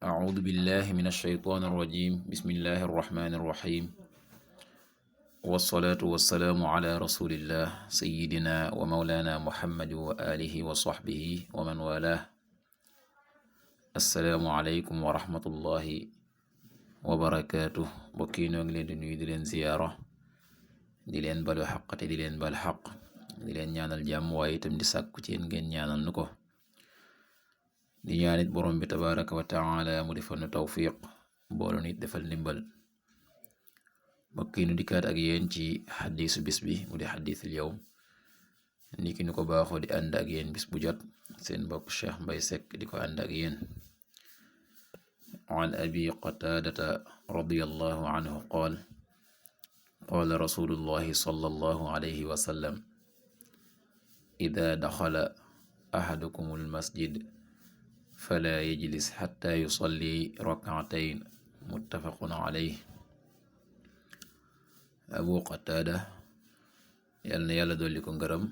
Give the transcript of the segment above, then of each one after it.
أعوذ بالله من الشيطان الرجيم بسم الله الرحمن الرحيم والصلاة والسلام على رسول الله سيدنا ومولانا محمد وآله وصحبه ومن والاه السلام عليكم ورحمة الله وبركاته bokki noo ngi leen di nuyu di leen ziyaara di leen balu xaq te di leen bal xaq di leen ñaanal jàmm waaye itam di sàkku ci yéen ngeen ñaanal nu ko di ñaanit borom bi tabaraka wa taala mu defal nu tawfiq boolu nit defal ndimbal bokki nu dikkaat ak yéen ci xadiisu bis bi mu di xadiisul yawm niki nu ko baaxoo di ànd ak yéen bis bu jot seen mbokk Cheikh Mbay Seck di ko ànd ak yéen an abi qataadata radiyallahu anhu qaal qaala rasulullahi sallallahu alayhi wa sallam ida daxala ahadukumul masjid fala yajlis xatta yusalli rak'atayn muttafaqun alayhi abu qataada yal na yàlla dolli ko ngërëm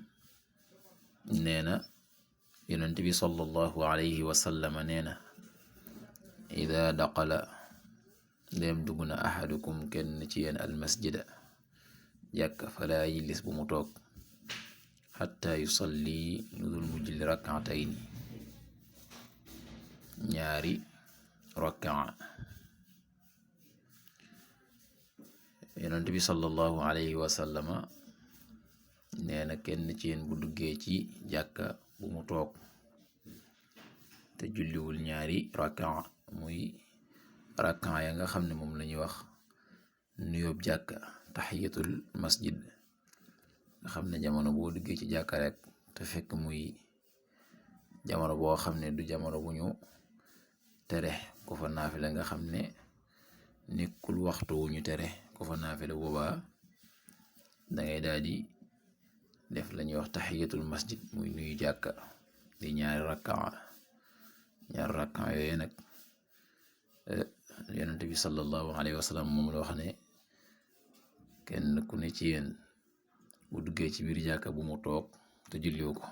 nee na yonent bi sallallahu alayhi wa sallam nee na ida daqala ndéem dugg na ahadukum kenn ci yéen almasjida jàkka fala yajlis bu mu toog xatta yusalli lu dul mu julli rak'atayn ñaari rakkaa yonent bi sallallahu alayhi wa sallama nee na kenn ci yéen bu duggee ci jàkka bu mu toog te julliwul ñaari rakkaa muy rakkaa ya nga xam ne moom lañuy wax nuyoob jàkka tahiyatul masjid nga xam ne jamono boo duggee ci jàkka rek te fekk muy jamono boo xam ne du jamono bu ñu tere ku fa naafila nga xam ne nekkul waxtu wu ñu tere ku fa naafila boobaa dangay daldi def lañuy wax tahiyatul masjid muy nuyu jàkka di ñaari rakkaa yooyu nag yonent bi sallallahu alayhi wa sallam moom la wax ne kenn ku ne ci yéen bu duggee ci biir jàkka bu mu toog te julliwu ko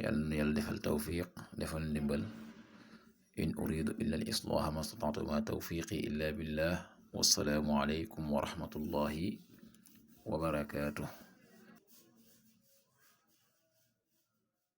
yàlla na yàlla defal tawfiq defal ndimbal in uridu illa al islaha ma stata'tu ma tawfiqi illa billah wassalaamu alaykum wa rahmatullahi wa barakatuh